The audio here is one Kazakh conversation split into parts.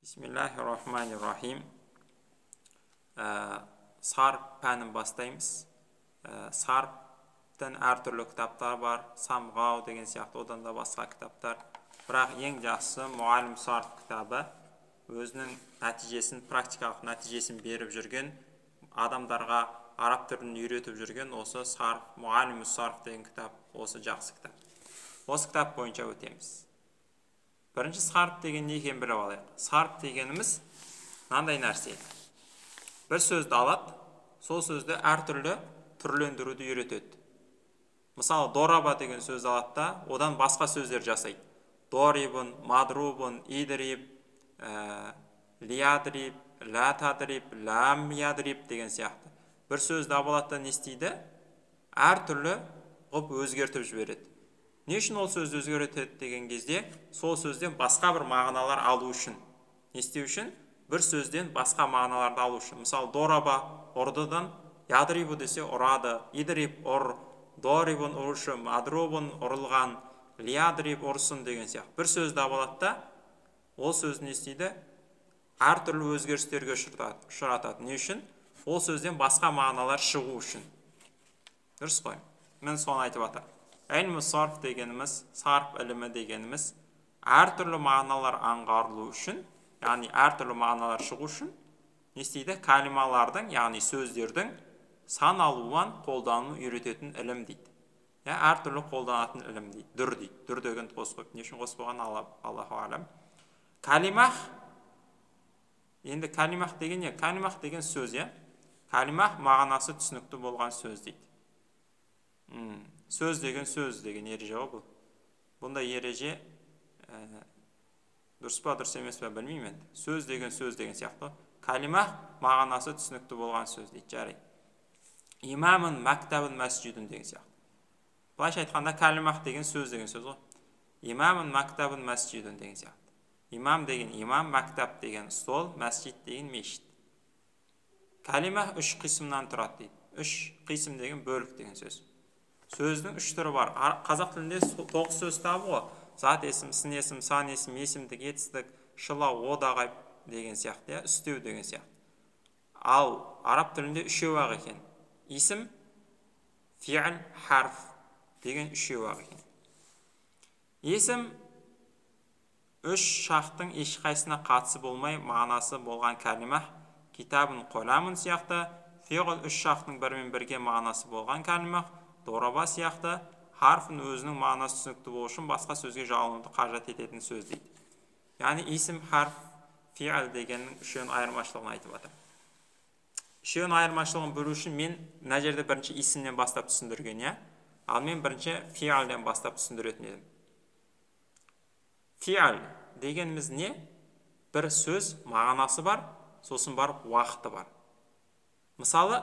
Бисмиллахи-рахмани-рахим. Сарп пәнін бастаймыз. Сарптан әртүрлі кітаптар бар, Самғау деген сияқты, одан да басқа кітаптар. Бірақ ең жақсысы Мұғалім Сарп кітабы. Өзінің нәтижесін, практикалық нәтижесін беріп жүрген, адамдарға араб тілін үйретіп жүрген осы Сарп, Мұғалім Сарп деген кітап, осы жақсы кітап. Осы кітап бойынша өтеміз. Бірінші сарп деген не екенін біліп алайық. Сарп дегеніміз мынандай нәрсе. Бір сөзді алады, сол сөзді әртүрлі түрлендіруді үйретеді. Мысалы, дораба деген сөзді алады да, одан басқа сөздер жасайды. Дорибун, мадрубун, идриб, лиядриб, ла тадриб, лам ядриб деген сияқты. Бір сөзді алады да не істейді? Әртүрлі қылып өзгертіп жібереді. Не үшін ол сөзді өзгертеді деген кезде, сол сөзден басқа бір мағыналар алу үшін. Не істеу үшін? Бір сөзден басқа мағыналарды алу үшін. Мысалы, дораба ұрдыдан ядрибу десе ұрады, идриб ұр, дорибун ұрушы, мадрубун ұрылған, лиядриб ұрсын деген сияқты. Бір сөзді алады да, ол сөзді не істейді? Әртүрлі өзгерістерге ұшыратады. Не үшін? Ол сөзден басқа мағыналар шығу үшін. Дұрыс қой? Мен соны айтып жатырмын. Ілмі сарф дегеніміз, сарф ілімі дегеніміз әртүрлі мағыналар аңғарылу үшін, яғни әртүрлі мағыналар шығу үшін не істейді? Калималардың, яғни сөздердің сан алуан қолдану үйрететін ілім дейді. Әртүрлі қолданатын ілім дейді. Дүр дейді. Дүр деген қосып қойып, не үшін қосып қойған, Аллаху алам. Калимах, енді калимах деген не? Калимах деген сөз, иә? Калимах мағынасы түсінікті болған сөз дейді. Сөз деген сөз деген ереже ғой бұл. Бұндай ереже дұрыс па, дұрыс емес па білмеймін енді. Сөз деген сөз деген сияқты. Калимах мағынасы түсінікті болған сөз дейді. Жарайды. Имамын, мактабын, мәсжидін деген сияқты. Былайша айтқанда калимах деген сөз деген сөз ғой. Имамын, мактабын, мәсжидін деген сияқты. Имам деген имам, мактаб деген стол, мәсжид деген мешіт. Калимах үш қисымнан тұрады дейді. Үш қисым деген бөлік деген сөз. Сөздің үш түрі бар. Қазақ тілінде 9 сөз табы ғой. Зат есім, сын есім, сан есім, есімдік, етістік, шылау, одағай деген сияқты, үстеу деген сияқты. Ал араб тілінде үшеу-ақ екен. Есім, фи'л, харф деген үшеу-ақ екен. Есім үш шақтың ешқайсысына қатысы болмай мағынасы болған кәлима, китабын, қоламын сияқты, фиғл үш шақтың бірімен бірге мағынасы болған кәлима, дораба сияқты, харфын өзінің мағынасы түсінікті болу үшін басқа сөзге жалынуды қажет ететін сөз дейді. Яғни есім, харф, фиғл дегеннің үшеуінің айырмашылығын айтып жатыр. Үшеуінің айырмашылығын білу үшін мен мына жерде бірінші есімнен бастап түсіндірген, иә? Ал мен бірінші фиғлден бастап түсіндіретін едім. Фиғл дегеніміз не? Бір сөз мағынасы бар, сосын барып уақыты бар. Мысалы,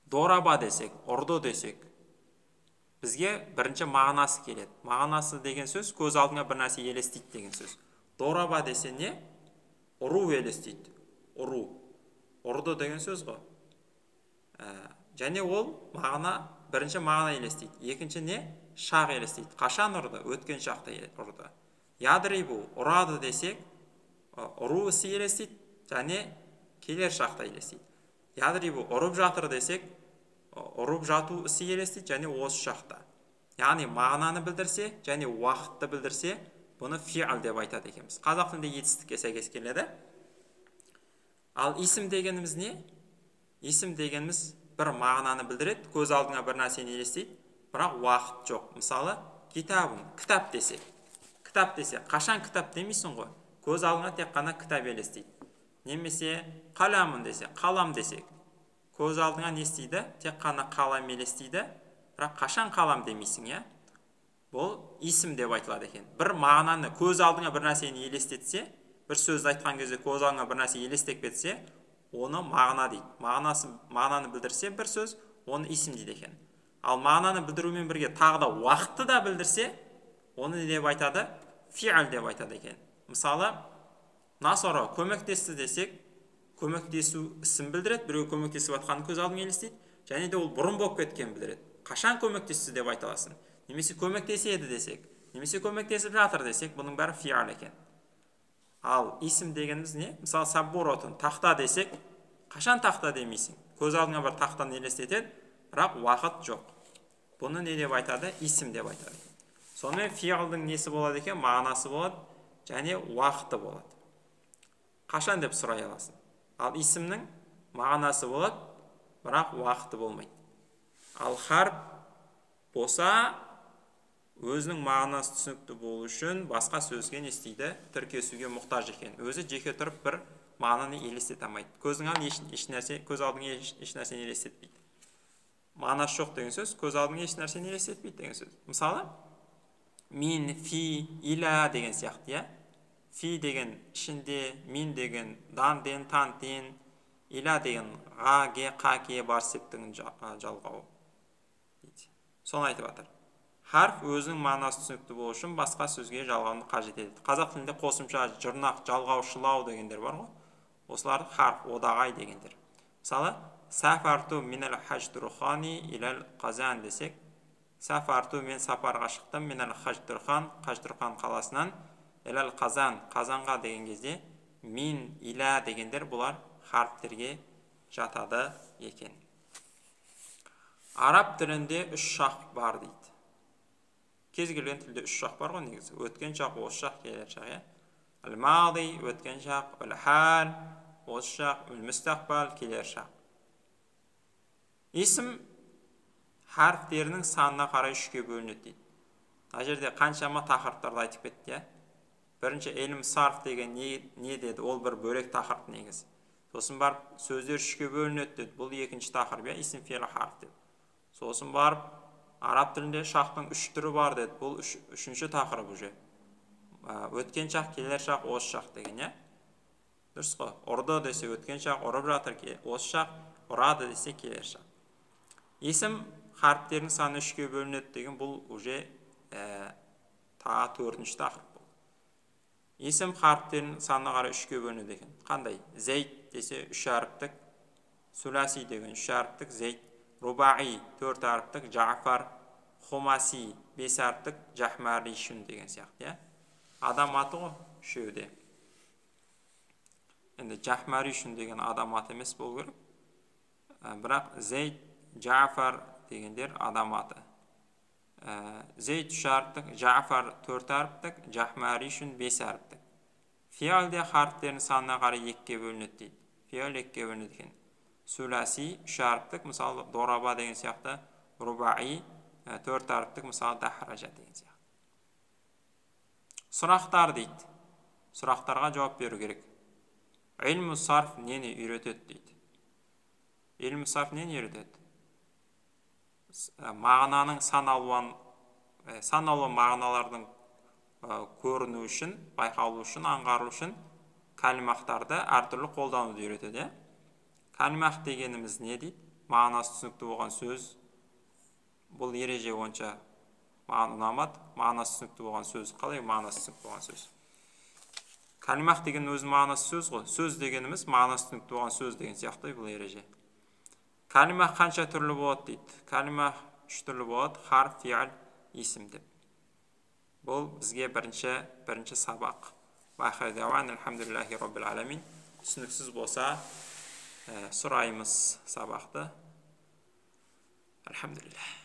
дораба десек, ұрды десек, бізге бірінші мағынасы келеді. Мағынасы деген сөз көз алдыңа бір нәрсе елестейді деген сөз. Дораба десе не? Ұру елестейді. Ұру. Ұрды деген сөз ғой. Және ол мағына, бірінші мағына елестейді. Екінші не? Шақ елестейді. Қашан ұрды? Өткен шақта ұрды. Ядрибу, ұрады десек, ұру ісі елестейді және келер шақта елестейді. Ядрибу, ұрып жатыр десек, ұрып жату ісі елестейді және осы шақта. Яғни мағынаны білдірсе және уақытты білдірсе, бұны фиғл деп айтады екенбіз. Қазақ тілінде етістікке сәйкес келеді. Ал есім дегеніміз не? Есім дегеніміз бір мағынаны білдіреді, көз алдыңа бір нәрсені елестейді, бірақ уақыт жоқ. Мысалы, китабын, кітап десек. Кітап десе, қашан кітап демейсің ғой? Көз алдыңа тек қана кітап елестейді. Немесе қаламын десе, қалам десек. Көз алдыңа не істейді? Тек қана қалам елестейді, бірақ қашан қалам демейсің, иә? Бұл есім деп айтылады екен. Бір мағынаны көз алдыңа бір нәрсені елестетсе, бір сөзді айтқан кезде көз алдыңа бір нәрсе елестеп кетсе, оны мағына дейді. Мағынасы, мағынаны білдірсе бір сөз, оны есім дейді екен. Ал мағынаны білдірумен бірге тағы да уақытты да білдірсе, оны не деп айтады? Фиғл деп айтады екен. Мысалы, насара көмектесті десек, көмектесу ісін білдіреді, біреу көмектесіп жатқанын көз алдыңа елестейді, және де ол бұрын болып кеткенін білдіреді. Қашан көмектесті деп айта аласың? Немесе көмектеседі десек, немесе көмектесіп жатыр десек, бұның бәрі фиғл екен. Ал исім дегеніміз не? Мысалы, саббуратун, тақта десек, қашан тақта демейсің? Көз алдыңа бір тақтаны елестетеді, бірақ уақыт жоқ. Бұны не деп айтады? Исім деп айтады. Сонымен фиғылдың несі болады екен? Мағынасы болады және уақыты болады. Қашан деп сұрай аласың. Ал исімнің мағынасы болады, бірақ уақыты болмайды. Ал харп болса, өзінің мағынасы түсінікті болу үшін басқа сөзге не істейді? Тіркесуге мұқтаж екен. Өзі жеке тұрып бір мағынаны елестете алмайды. Көзің алдына еш нәрсе, көз алдыңа еш нәрсені елестетпейді. Мағынасы жоқ деген сөз, көз алдыңа еш нәрсені елестетпейді деген сөз. Мысалы, мин, фи, иля деген сияқты, иә? Фи деген ішінде, мин деген дан, ден, тан, тен, иля деген ға, ге, қа, ке бар септігін жалғауы. Соны айтып жатыр. Харф өзінің мағынасы түсінікті болу үшін басқа сөзге жалғауды қажет етеді. Қазақ тілінде қосымша, жұрнақ, жалғау, шылау дегендер бар ғой. Осылар харф, одағай дегендер. Мысалы, сафарту минал хаждурхани илал қазан десек, сафарту мен сапарға шықтым, минал хаждурхан, Хаждурхан қаласынан, илал қазан, қазанға деген кезде мин, иля дегендер бұлар харфтерге жатады екен. Араб тілінде үш шақ бар дейді. Кез келген тілде үш шақ бар ғой негізі. Өткен шақ, осы шақ, келер шақ, иә? Әл-мади, өткен шақ, әл-хал, осы шақ, әл-мустақбал, келер шақ. Есім харфтерінің санына қарай үшке бөлінеді дейді. Мына жерде қаншама тақырыптарды айтып кетті, иә? Бірінші илм сарф деген не деді? Ол бір бөлек тақырып негізі. Сосын барып сөздер үшке бөлінеді деді. Бұл екінші тақырып, иә? Исім, фиғл, харф деп. Сосын барып араб тілінде шақтың үш түрі бар деді. Бұл үшінші тақырып уже. Өткен шақ, келер шақ, осы шақ деген, иә? Дұрыс қой. Ұрды десе өткен шақ, ұрып жатыр, осы шақ, ұрады десе келер шақ. Есім харфтерінің саны үшке бөлінеді деген бұл уже тағы төртінші тақырып болды. Есім харфтерінің санына қарай үшке бөлінеді екен. Қандай? Зейд десе үш әріптік, сүләси деген үш әріптік, Зейд, рубаи төрт әріптік, Жафар, хумаси бес әріптік, Жахмаришун деген сияқты, иә? Адам аты ғой үшеуі де. Енді Жахмаришун деген адам аты емес болу керек. Бірақ Зейд, Жафар дегендер адам аты. Зейд үш әріптік, Жафар төрт әріптік, Жахмаришун бес әріптік. Фиғл де харфтерінің санына қарай екіге бөлінеді дейді. Фиғл екіге бөлінеді екен. Сүләси үш әріптік, мысалы дораба деген сияқты, рубаи төрт әріптік, мысалы дахража деген сияқты. Сұрақтар дейді. Сұрақтарға жауап беру керек. Илму сарф нені үйретеді дейді. Илму сарф нені үйретеді? Мағынаның сан алуан мағыналардың көріну үшін, байқалу үшін, аңғарылу үшін кәлимахтарды әртүрлі қолдануды үйретеді. Кәлимах дегеніміз не дейді? Мағынасы түсінікті болған сөз. Бұл ереже онша маған ұнамады. Мағынасы түсінікті болған сөз. Қалай мағынасы түсінікті болған сөз? Кәлимах деген өз мағынасы сөз ғой. Сөз дегеніміз мағынасы түсінікті болған сөз деген сияқты бұл ереже. Кәлимах қанша түрлі болады дейді? Кәлимах үш түрлі болады. Харф, фиғл, исім деп. Бұл бізге бірінші сабақ. Уа ахиру дауана алхамдулиллахи роббил аламин. Түсініксіз болса сұраймыз сабақты. Алхамдулиллах.